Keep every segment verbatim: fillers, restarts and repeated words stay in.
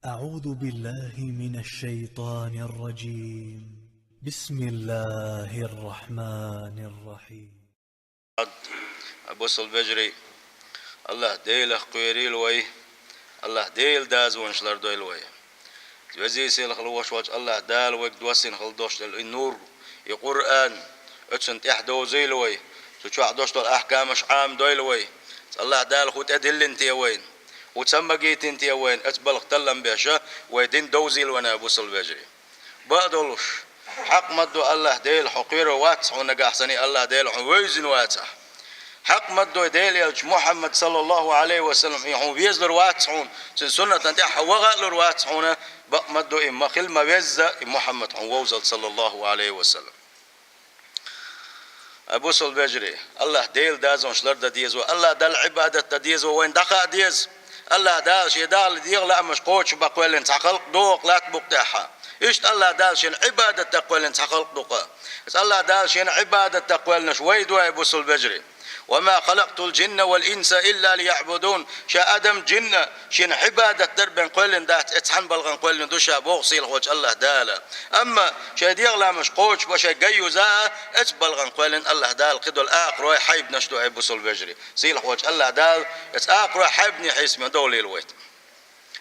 أعوذ بالله من الشيطان الرجيم. بسم الله الرحمن الرحيم. Бусалба вежарий, АллахӀ Делах кхоьрийла вай, АллахӀ Делан дозанаш лардойла вай. Веза-сийлахь волаш волчу АллахӀ Дала вайга доссийна хила долуш долу и нур, и Къуръан, оцунна тӀаьхьа довзийла вай, цу чохь долуш долу ахкамаш Ӏамадойла вай. АллахӀ Дала хӀун тӀедиллина те вайна, хӀун ца магийтина те вайна, оцу балха таллам беш, вай дин довзийла вайна, бусалба вежарий. Бакъ долуш, хьакъ ма-дду, АллахӀ Дела хьо кхоьрур вац хьуна нагахь санна, АллахӀ Дела хьуна вевзина вацахь. Хьакъ ма-дду, Делан элча Мухьаммад, саллаллахӀу Ӏалайхи ва саллам, и хьуна везалур вац хьуна, цуьнан суннатана тӀаьхьа ваха а лур вац хьуна, бакъ ма-дду, и ма хила ма везза, и Мухьаммад хьуна вовзалц, саллаллахӀу Ӏалайхи ва саллам. Ай, бусалба вежарий, АллахӀ Делан дозанаш лардан деза вай, АллахӀ Далла Ӏибадат дан деза вай, вайна дӀахаа деза. АллахӀ Дала Шен дагӀа дегӀан лаамаш кхочушбан кхоьллина цхьа халкъ ду-кх латта букъа тӀехь. Иштта АллахӀ Дала Шена Ӏибадат дан кхоьллина цхьа халкъ ду-кх. Иза АллахӀ Дала Шена Ӏибадат дан кхоьллинарш вай ду, ай, бусалба вежарий. «Ва ма халакътул джинна вал инса илла лияӀбудун». Ша адам, джинна Шена Ӏибадат дар бен кхоьллина дац, и цхьана балхана кхоьллина ду Ша, боху сийлахь волчу АллахӀ Дала. Амма шайн дегӀан лаамаш кхочушбан, шайн гай юза а, оцу балхана кхоьллина АллахӀ Дала кхидолу акхарой, хьайбанаш ду, ай, бусалба вежарий. Сийлахь волчу АллахӀ Дала оцу акхарой, хьайбанийн хьесапе довлийла вай.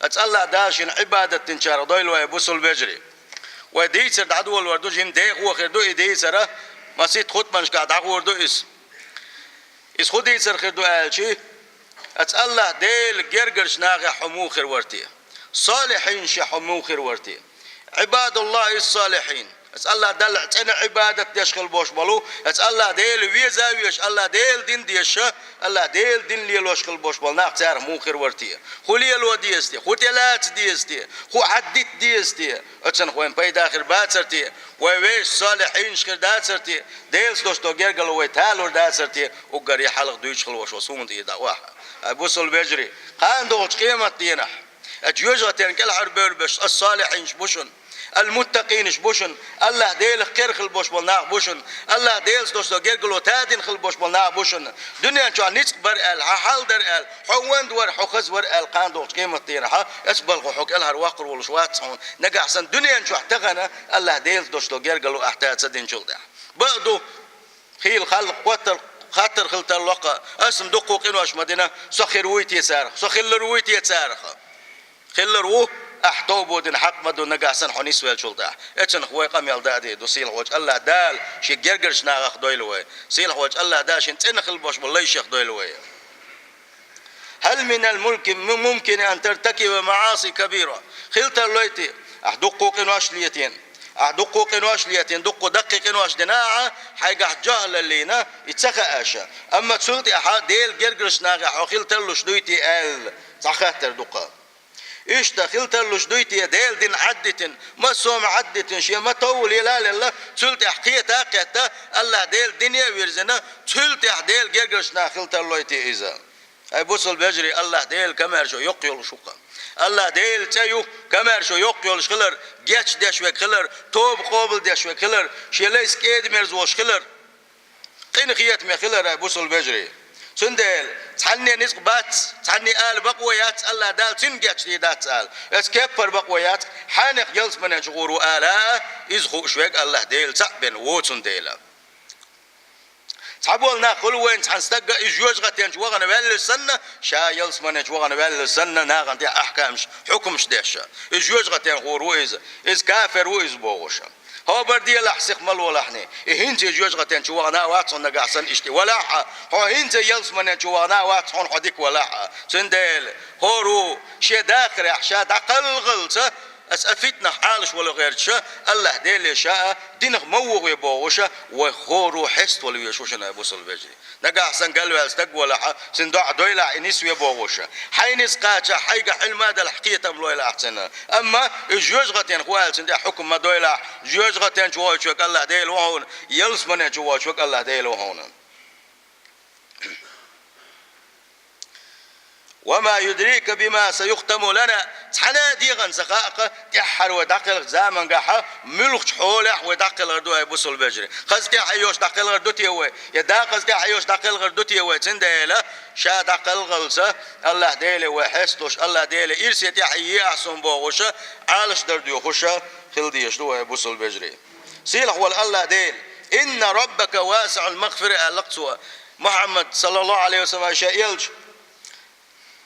Оцу АллахӀ Дала Шена Ӏибадат динчарах дойла вай, бусалба вежарий. Вай дийцар дӀадолор ду, жимма декъо хир ду и дийцар, масийтта хутбанашкахь дӀагӀур ду иза. Иза хӀун дийцар хир ду аьлча, оцу АллахӀ Делан гергарчу нахехь хьо муха хир вара те? Солихьинашехь хьо муха хир вара те? ӀибадуллахӀи ссолихьин. Оцу АллахӀ Далла цӀена Ӏибадат деш хила болуш болу, оцу АллахӀ Дела веза а везаш, АллахӀ Делан дин дезаш, АллахӀ Делан дин лелош хила болуш болу нах царах муха хир вара те? ХӀун лело деза те? ХӀун тӀелаца деза те? ХӀун хьаддита деза те? Оцунах вайна пайда хир бацара те? Вай вешан солихьинаш хир дацара те? Делаца долуш долу гергарло вай талор дацара те? Уггаре хьалха дуьйцуш хила волуш волу суна тӀера дӀа охьа. Ай, бусалба вежарий, кхана догӀучу къематдийнахь, оцу жоьжахатин кӀелхьара бевр берш ас-солихьинаш бу шуна, ал-муттакъинаш бу шуна, АллахӀ Делах кхера хила болуш болу нах бу шуна, АллахӀ Делаца долуш долу гергарло тадина хила болуш болу нах бу шуна. Дуьнен чохь ницкъ бара аьлла, хьан хьал дара аьлла, хьо ван вара, хьо хаза вара аьлла, кхана догӀучу къематдийнахь оцу балхо хьо кӀелхьара ваккхар волуш вац хьуна. Нагахь санна дуьнен чохь тахана АллахӀ Делаца долуш долу гергарло ахь та ца динчул тӀаьхьа. Бакъ ду, хийла халкъ хаттар, хаттар хила тарло-кх, ас-м дуккха къинош ма дина, со хир вуй те царах, со хилар вуй те царах? Хилар ву, ахь тобо дина хьакъ ма ду нагахь санна хьо нисвелчул тӀаьхьа. Оцунах вай къамел дан а дийр ду, сийлахь волчу АллахӀ Дала Шен гергарчу нахах дойла вай. Сийлахь волчу АллахӀ Дала Шен цӀена хила болуш болу лайшех дойла вай. «Хьал минал мулки-, му-, мумкин ан тартакиба маӀаси кабира». Хила тарлой те, ахь дуккха къинош летийна, ахь дуккха къинош летийна, дуккха даккхий къинош дина ахьа, хьайгахь жохӀалаллина, и ца хааша. Амма цул тӀаьхьа Делан гергарчу нахехь хьо хила тарлуш дуй те аьлла, цхьа хаттар ду-кх. Иштта хила тарлуш дуй те, Делан дин Ӏаддитина, массо а ма Ӏаддитина, шен ма-товвале а лелла, цул тӀаьхьа кхета а кхетта, АллахӀ Делан дине а вирзина, цул тӀаьхьа Делан гергарчу нахах хила тарлой те иза? Ай, бусалба вежарий, АллахӀ Делан комаьршо йоккха йолуш ву-кх. АллахӀ Делан цӀе ю комаьршо йоккха йолуш хилар, гечдеш верг хилар, тоба къобалдеш верг хилар, шен лайца кӀеда-мерза волуш хилар. Къинхетаме хилар, ай, бусалба вежарий. Цундела цхьанне ницкъ бац, цхьанне ала бакъо яц, АллахӀ Дала цуьнан гечдийр дац ала. Оцу кеппара бакъо яц, хьенех ялсамане чу гӀур ву ала, иза хууш верг АллахӀ Дела цхьаъ бен ву, цундела. Цхьаболу нах хуьлу вайна, цхьана стага иза жоьжахатен чу вахана ваьлла санна, ша ялсамане чу вахана ваьлла санна, нахана тӀехь ахькамаш, хьукмаш деш. Иза жоьжахатен гӀур ву иза, иза кафир ву иза бохуш. ХӀобар делахь, сиха ма лолахьний. И хӀинца жоьжахатен чу вахана а вац хьо нагахь санна иштта валахь а, хьо хӀинца ялсамане чу вахана а вац хьуна хьо дика валахь а. Цундела хӀора ву шен дахарехь ша дӀакхалхалца, аса а фитнах Ӏалаш вала гӀерташ, АллахӀ Деле ша а динах ма вогӀе бохуш, вай хӀора ву хьеставала везаш ву шуна, ай, бусалба вежарий. Нагахь санна галваьлла стаг валахь а, цуьнан доӀа дойлахь, и нисве бохуш. Хьайн ницкъ кхачахь, хьайгахь Ӏилма далахь, кхетам лойла ахь цуьнан. Амма и жоьжахатен хӀу аьлла цуьнан тӀехь хьукм ма дойлахь, жоьжахатен чу воуьйтуш верг АллахӀ Дела ву хьуна, ялсамане чу воуьйтуш верг АллахӀ Дела ву хьуна. وما يدريك بما سيختم لنا. Цхьанна а дегӀан ца хаьа-кх, тӀаьххьара вай дӀакхелхача замангахьа муьлхача хьолехь вай дӀакхелхар ду, ай бусалба вежарий. Хаза тӀаьхье йолуш дӀакхелхар ду те вай, я дакъаза тӀаьхье йолуш дӀакхелхар ду те вай, цундела ша дӀакхалхалца, АллахӀ Деле вай хьесталуш, АллахӀ Деле ирсе тӀаьхье еахь суна бохуша, Ӏалашдар доьхуша хила дезаш ду вай, бусалба вежарий. Сийлахь волу АллахӀ Дела, إن ربك واسع المغفرة, аьлла-кх цо, Мухьаммад, саллаллаху Ӏалайхи ва саллам, шен элча,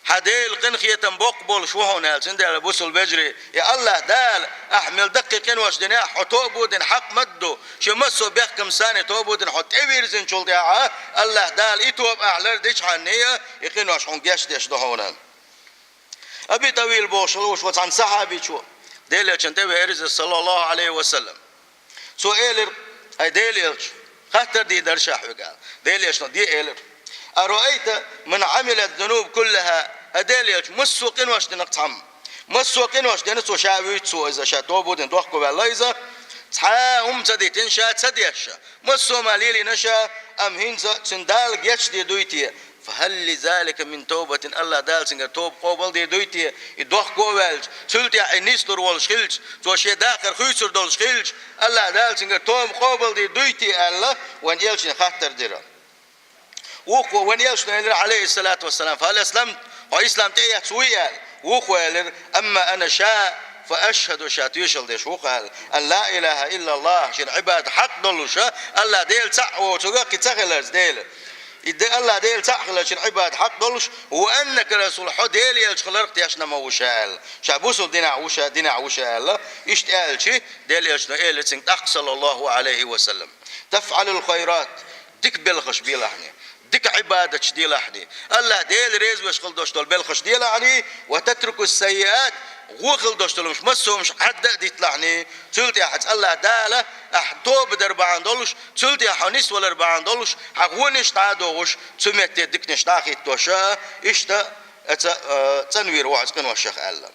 хьан Дела къинхетам боккха болуш ву хьуна аьлла, цундела, бусалба вежарий, я АллахӀ Дала, ахь мел даккхий къинош динехь, хьо тоба дина хьакъ ма-дду, шен массо а бехкамца санна тоба дина хьо тӀевирзинчул тӀаьхьа, АллахӀ Дала и тоба ахь лардичхьана, и къинош хьуна гечдеш ду хьуна. Аби ТӀавил бохуш волуш ву цхьана сахьабичо, Делан элчанна тӀевеара иза, саллаллаху Ӏалайхи ва саллам. Цо элира: «Ай Делан элча, хаттар дийр дара ша хьоьга», – аьлла. Делан элчано де элира: «أرأيت من عمل الذنوب كلها؟» Ай Делан элча, массо а къинош дина-кх цхьамма. Массо а къинош дина цо, ша вуьйцу цо иза, ша тоба дина дохковаьлла иза. Цхьа а хӀума ца дитина ша, ца дешша. Массо а ма лелийна ша, амма хӀинца цуьнан Дала гечдийр дуй те? فهل لذلك من توبة, АллахӀ Дала цуьнгара тоба къобалдийр дуй те? И дохко а ваьлча, цул тӀаьхьа и нислур волуш хилча, цо шен даккхар хуьйцур долуш хилча, АллахӀ Дала цуьнгара тоба къобалдийр дуй те аьлла, вайн элчане хаттар дира. Вукхо, вайн элчано элира, Ӏалайхиссалату вассалам: «فهل أسلمت, хьо ислам тӀеэцна вуй?» – аьлла. Вукхо элира: «أما أنا, ша, فأشهد, ша тоьшалла деш ву-кх», – аьлла, «أن لا إله إلا الله, шена Ӏибадат хьакъ долуш, АллахӀ Дела цхьаъ воцург кхин ца хиларца, Дела. И де-, АллахӀ Дела цхьаъ хиларца шена Ӏибадат хьакъ долуш, وأنك رسول, хьо Делан элча хиларх тешна ма ву ша», – аьлла. Ша бусалба динехь ву ша, динехь ву ша аьлла. Иштта аьлча, Делан элчано элира цуьнга тӀаккха, саллаллаху Ӏалайхи ва саллам: «تفعل الخيرات, дика белхаш белахьний, дика Ӏибадаташ делахьний, АллахӀ Дела резавеш хила долуш долу белхаш делахьний, وتترك السيئات, вон хила долуш долу хӀумаш, массо а хӀумаш Ӏадда а дитталахьний, цул тӀаьхьа АллахӀ Дала ахь тоба дар бахьана долуш, цул тӀаьхьа хьо нисвалар бахьана долуш, хьан вонаш дӀа а дохуш, цу метте диканаш дӀа а хӀиттош, иштта, э, ца-, э, цӀанвийр ву хьо цу къиношах», – аьлла.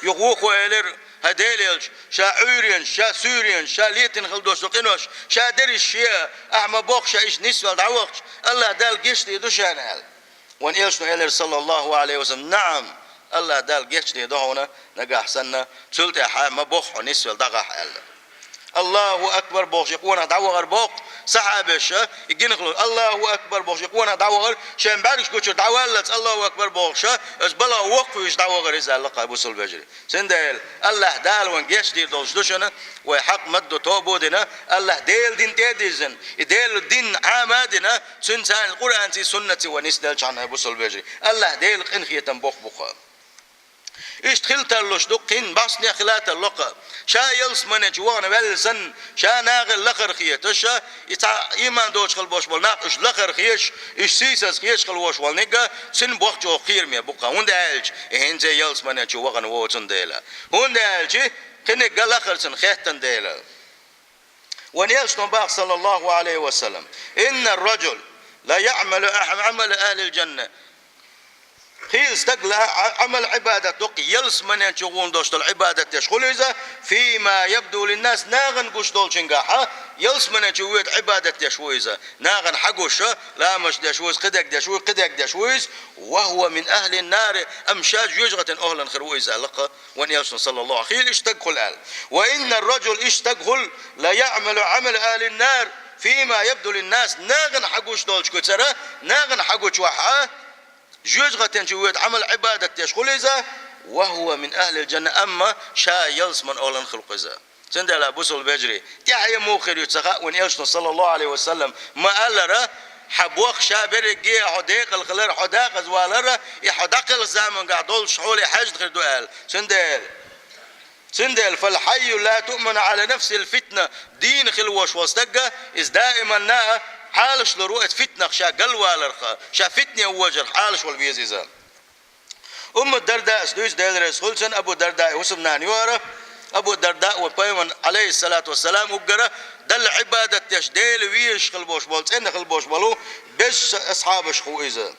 Юха вукхо элира: «ХӀай Делан элча, ша Ӏуьйренаш, ша суьйренаш, ша летийна хила долуш долу къинош, ша дерриш шен, ахь ма бохху ша иштта нисвелла дӀавахча, АллахӀ Дала гечдийр ду шена?» – аьлла. Вайн элчано элира, саллаллаху Ӏалайхи ва саллам: «نعم, АллахӀ Дала гечдийр ду хьуна нагахь санна, цул тӀаьхьа ма бохху хьо нисвелла дӀагӀахь», – аьлла. «Аллаху акбар», – бохуш, и къонах дӀавахара боху сахьабаша, и гинхалуш: «Аллаху акбар», – бохуш, и къонах дӀавахара, шен бӀаьргаш гучура дӀаваллалц «Аллаху акбар» бохуша, иза балха воккхавеш дӀавахара иза, аьлла-кх, бусалба вежарий. Цундела АллахӀ Дала вайн гечдийр долуш ду шуна, вай хьакъ ма-дду тоба дина, АллахӀ Делан дин тӀе а дирзина, и Делан дин Ӏама а дина, цуьнан царна Къуръанций, суннатций вай нисделчхьана, бусалба вежарий. АллахӀ Делан къинхетам боккха бу-кх. Иштта хила тарлуш ду-кх, кхин бӀаьснех хила тарло-кх. Ша ялсамане чу вахана ваьлла санна, ша нахана лахара хеташ, и цхьа ийман доцуш хила болуш болу нах уьш лахара хеташ, уьш сийсаза хеташ хила волуш волу нигга, цуьнан бохчо кхераме бу-кх, хӀунда аьлча и хӀинца ялсамане чу вахана воцун дела. ХӀунда аьлча кхинигга лахара цунна хеттан дела. Вайн элчано боху, саллаллаху Ӏалайхи ва саллам: «إن الرجل ليعمل عمل أهل الجنة». Кхин стаг ла-, Ӏамал, Ӏибадат до-кх, ялсамане чу гӀуна долуш долу Ӏибадат деш хуьлу иза, «فيما يبدو للناس», нахана гуш долчуьнгахьа, ялсамане чу воьду Ӏибадат деш ву иза. Нахана хьагуш, ламазаш деш ву иза, кхидерг деш ву, кхидерг деш ву иза, «وهو من أهل النار», амма ша жоьжахатин охӀлан хир ву иза, аьлла-кх. Вайн элчано, саллаллаху, хийла иштта стаг хуьлу аьлла. «وإن الرجل», иштта стаг хуьлу, «ليعمل عمل أهل النار فيما يبدو للناس», нахана хьагуш долчу куьцара, нахана хьагучу вахьа, жоьжахатин чу воьду Ӏамал, Ӏибадат деш хуьлу иза, «وهو من أهل الجنة», амма ша ялсаман охӀлан хуьлу-кх иза. Цундела, бусалба вежарий, тӀаьхье муха хир ю ца хаьа, вайн элчано, саллаллаху Ӏалайхи ва саллам, ма-аллара, хьан бохху ша берриге хьо декъала хилар, хьо дакъаза валар, и хьо дӀакхалхачу замангахь долчу хьоле хьаьжна хир ду аьлла. Цундела, цундела, «فالحي لا تؤمن على نفسه الفتنة», дийна хила волуш волу стаг, иза даиманна а Ӏалаш лур ву оцу фитнах, ша галваларх, ша фитне вожарх Ӏалаш вала веза иза. Умму Дардаъс дуьйцу, Дела реза хуьлда цунна, Абу Дардаъ хӀусамнана ю хӀара. Абу Дардаъ вайн Пайхамарна, Ӏалайхиссалату вассалам, уггара Далла Ӏибадат деш, Дела везаш хила болуш болу, цӀена хила болуш болу безачу асхьабашах ву иза.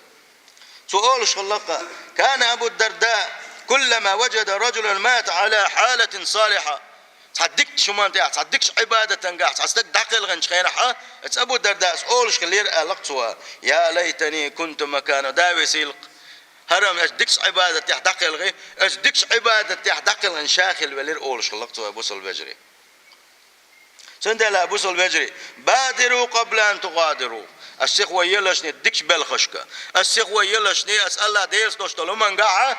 Цо олуш хилла-кх: «كان أبو الدرداء كلما وجد رجلا مات على حالة صالحة». Цхьа дикачу хӀуманна тӀехь, цхьа дикачу Ӏибадатангахь цхьа стаг дӀакхелхинчу хенахьа, оцу Абу Дардас олуш хиллера аьлла-кх цо: «يا ليتني كنت مكانه». Да весийла-кх, хӀарам, ас дикача Ӏибадатех дӀакхелхи, ас дикача Ӏибадатех дӀакхелхина ша хила велира олуш хилла-кх цо, бусалба вежарий. Цундела, бусалба вежарий, بادروا قبل أن تقترفوا. Ас сиха вай елашний дикача белхашка. Ас сиха вай елашний, ас АллахӀ Делаца долуш долу хӀуманга а,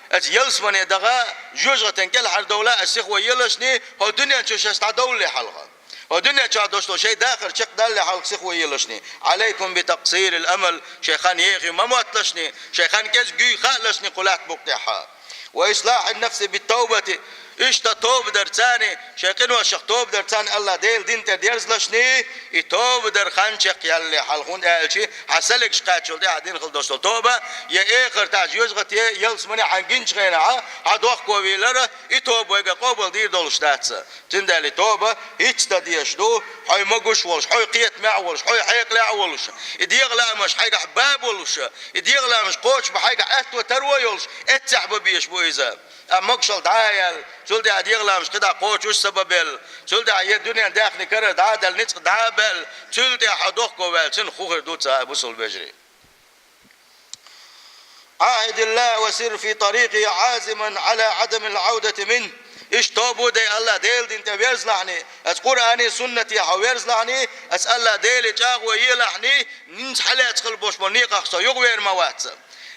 ас ялсамане даха, жоьжахатин кӀелхьардовла, ас сиха вай елашний, хӀокху дуьнен чу шаьш дӀадовлале хьалха. ХӀокху дуьнен чохь долуш долу шайн дахар чекхдалале хьалха сиха вай елашний. عليكم بتقصير الأمل, шайн хан еха ма мотталашний, шайн хан кӀезиг юй хаалашний кху лаьтта букъа тӀехь. وإصلاح النفس بالتوبة. Иштта тоба дарца, шайн къиношах тоба дарца АллахӀ Делан дин тӀе дерзалашний, и тоба дар хан чекхъялале хьалха, хӀунда аьлча хьан салегаш кхаччалла тӀаьхьа дина хила долуш долу тоба, я эхартахь жоьжахате, ялсамане хьан гиначу хенахь хьан дохковийлара, и тоба вайга къобалдийр долуш дац. Цундела и тоба хӀинца дан дезаш ду, хьо магош волуш, хьо кхетамехь волуш, хьо хьекъалехь волуш, и дегӀан лаамаш хьайгахь бан болуш, и дегӀан лаамаш кхочушбан хьайгахь аьтто, таро йолуш, эццехь бан безаш бу иза. Амма могушалла дӀа а яьлла, цул тӀаьхьа дегӀан лаамаш кхидӀа кхочуш а ца бан белла, цул тӀаьхьа я дуьненан даьхни карара дӀа а даьлла, ницкъ дӀа а баьлла, цул тӀаьхьа хьо дохковаьлла, цуьнан хӀун хир ду ца, бусалба вежарий? عاهد الله وسر في طريقه عازما على عدم العودة منه. Иштта тоба дай АллахӀ Делан дин тӀе верзалахьний, ас Къуръане, суннате хьо верзалахьний, ас АллахӀ Деле чӀагӀо елахьний, хӀинца хьалаьцна хила болуш болу некъах со юхавер ма вац.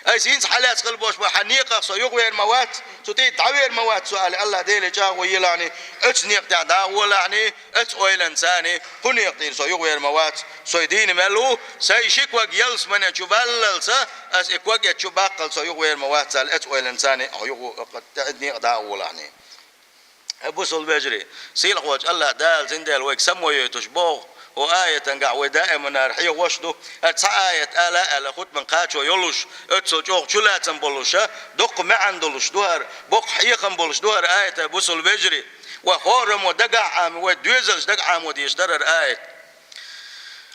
Ас хӀинца хьалаьцна хила болуш болу хьан некъах со юхавер ма вац, цу тӀе дӀавер ма вац со аьлла, АллахӀ Деле чӀагӀо елахьний, оцу некъа тӀехь дагӀа волахьний, оцу ойланца, хӀун некъа тӀера со юхавер ма вац, со и дийна мел ву, сайн ши ког ялсамане чу валлалца, ас и ког эцна чу баккхалца со юхавер ма вац аьлла, оцу ойланца хьо юха тӀе некъа дагӀа волахьний. Хьай бусалба вежарий, сийлахьволчу АллахӀ Дала цундела вайга самавойтуш боху, хӀокху аятангахь вай даиманара хьехош а ду, хӀара цхьа аят ала а аьлла, хутбан кхачо йолуш, оццул чӀогӀа чулацам болуш а, доккха маьӀна долуш ду хӀара, боккха хьехам болуш ду хӀара аят, хьай бусалба вежарий. Вай хӀораммо дагахь а Ӏама, вай доьзалш дагахь а Ӏамо дезаш дара хӀара аят.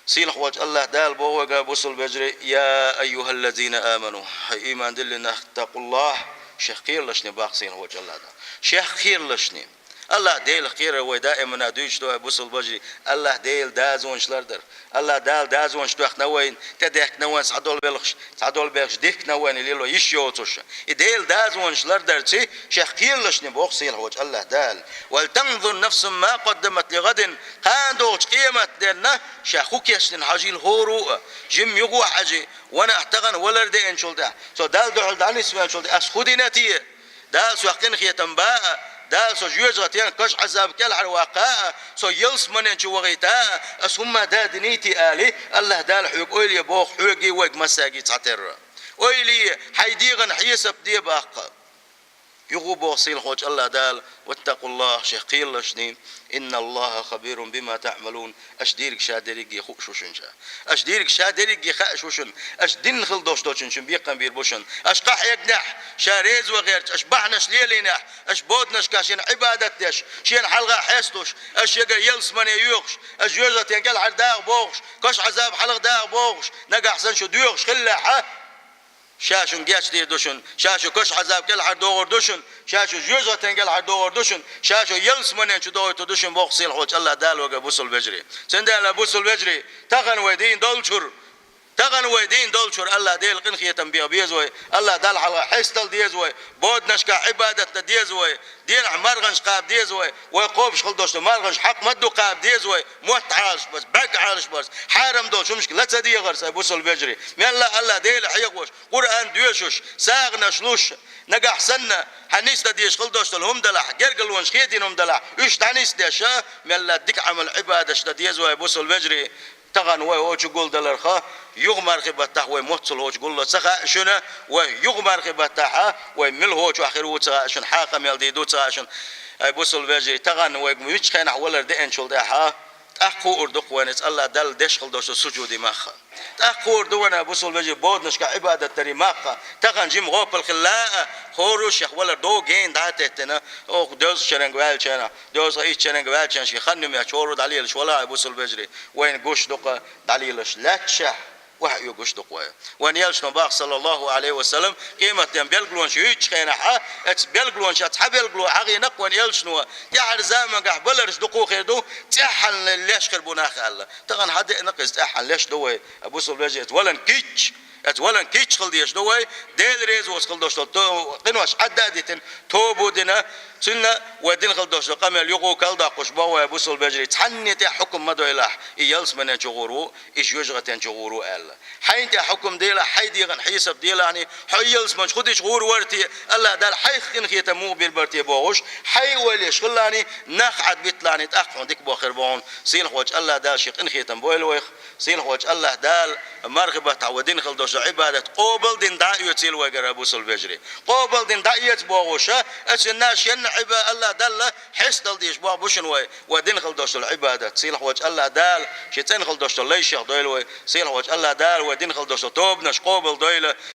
Сийлахьволчу АллахӀ Дала боху вайга, бусалба вежарий: «يا أيها الذين آمنوا», хьай ийман диллина нах, «اتقوا الله», шех кхералашний боху сийлахьволчу АллахӀ Дала. Шех кхералашний. АллахӀ Делах кхерар вай даимана дуьйцуш ду, хьай бусалба вежарий, АллахӀ Делан дозанаш лардар. АллахӀ Дала дозанаш тоьхна вайна, тӀедехкина вайна цхьадолу белхаш, цхьадолу белхаш дихкина вайна лело йиш йоцуш. И Делан дозанаш лардарций, шех кхералашний боху сийлахьволчу АллахӀ Дала. «ولتنظر نفس ما قدمت لغد». Кхана догӀучу къематденна ша хӀун кечдина хьажийла хӀора а, жимма юха а хьажий, ванах тахана валар деанчул тӀаьхьа, со Далла дуьхьал дӀанисвеллачул тӀаьхьа ас хӀун дина те? Дала сох къинхетам бан а, Дала со жоьжахатен каш Ӏазаб кӀелхьарваккха а, со ялсаманен чу вахийта а, ас хӀумма дадиний те алий, АллахӀ Дала хьоьга ойла е боху хьоьгий вайга массаьргий цхьатерра. Ойла е, хьайн дегӀан хьесап де баккха. Юха боху сийлахьволчу АллахӀ Дала: «واتقوا الله», шех кхералашний, «إن الله خبير بما تعملون», аша дийриг ша дерриге хууш ву шуна ша. Аша дийриг ша дерриге хууш ву шуна. Аша динна хила долуш долчун шуна бекхам бийр бу шуна. Аша къахьегнехь, ша реза ван гӀерташ, аша бахьанаш лелийнехь, аша боданашка шена Ӏибадат деш, шена хьалха хьесталуш, аша шегара ялсамане йоьхуш, аша жоьжахатен кӀелхьардагӀа бохуш, каш Ӏазаб хьалха дагӀа бохуш, нагахь санна шу доьхуш хиллехьа, ша шуна гечдийр ду шуна, ша шу каш Ӏазаб кӀелхьардохур ду шуна, ша шу жоьжахатен кӀелхьардохур ду шуна, ша шу ялсаманен чу дохуьйтур ду шуна боху сийлахьволчу АллахӀ Дала вайга, бусалба вежарий. Цундела, бусалба вежарий, тахана вай дийна долчура, тахана вай дийна долчура АллахӀ Делан къинхетам беха беза вай, АллахӀ Далла хьалха хьестал деза вай, боданашка Ӏибадат дан деза вай, дийнахь марханаш кхаба деза вай, вай кхобуш хила долуш долу марханаш хьакъ ма ду кхаба деза вай, мотт Ӏалаш барца, бӀаьрг Ӏалаш барца, хьарам долчу хӀуманашка ла ца дехарца, хьай бусалба вежарий. Мелла а АллахӀ Дела хьехош, Къуръан доьшуш, сагӀанаш луш, нагахь санна, хьан нисдан дезаш хила долуш долу хӀума далахь, гергарлонаш хедийна хӀума далахь, уьш дӀанисдеш а, мелла дика Ӏамал, Ӏибадаташ дан деза вай, бусалба вежарий. Тахана вай хӀокху чу гулдаларх, юха мархи баттахь вай моццул хӀокху чу гулло ца хаьа шуна, вай юха мархи баттахь вай мила хӀокху чохь хир ву ца хаьа шуна, хьан къамел дийр ду ца хаьа шуна. Ай, бусалба вежарий, тахана вайга вуьшта хенахь валар деанчул тӀаьхьа, тӀаккха хуур ду-кх вайна иза АллахӀ Далла деш хила долуш долу сужудийн мах. ТӀаккха хуур ду вайна, бусалба вежарий, боданашка Ӏибадат дарийн мах. Тахана жима гӀопал хилла а, хӀора шех валар догу гена дӀа а теттина, оха дезткъа шеран ваьллачу хенахь, дезткъа итт шеран ваьллачу хенахь шен хан юьмечу хӀора дӀалелаш вала, ай, бусалба вежарий, вайна гуш ду-кх дӀалелаш лаьтташехь, охьа оьгуш ду-кх вай. Вайн элчано боху, саллаллаху Ӏалайхи ва саллам, къематден белгалонаш юьйцучу хенахь, оцу белгалонашах цхьа белгало хьахийна-кх вайн элчано: тӀаьхьара заманахь баларш дукха хир ду, цӀеххьана леш хир бу нах аьлла. Тахана хьан деана-кх иза, цӀеххьана леш ду вай, ай, бусалба вежарий, иза валан кийча, Эцу валан кийча хила дезаш ду вай, Дела реза воаца хила долуш долу то-, къинош Ӏадда а дитина, тоба а дина, цуьнан вай дина хила долуш долу къамел юкъа кхалдоккхуш боху вай бусалба вежарий. Цхьанна тӀехь хьукам ма дойлахь, и ялсаманин чу гӀур ву, и жоьжахатин чу гӀур ву аьлла. Хьайна тӀехь хьукам делахь, хьайн дегӀан хьесап делахьний, хьо ялсамани чу хӀун дича гӀур вара те, Аллах Дала хьайх къинхетам муха бийр бара те бохуш, хьайн ойла еш хилалахьний, нах Ӏадбитталахьний, тӀаккха хьуна дика бохур бу хьуна. Сийлахьчу Аллах Дала шен къинхетам бойла вайх. Сийлахьчу Аллах Дала мархи баттахь вай дина хила долуш долу Ӏибадат къобал дина дӀа а оьцийла вайгара бусалба вежарий. Къобал дина дӀа а эца бохуша, ацу наш шенна Ӏиба-, Аллах Далла хьестал дийш боху бу шуна вай, вай дина хила долуш долу Ӏибадат. Сийлахьчу Аллах Дала шен цӀена хила долуш долу лайшех дойла вай. Сийлахьчу Аллах Дала вай дина хила долуш долу тобанаш къобал дойла.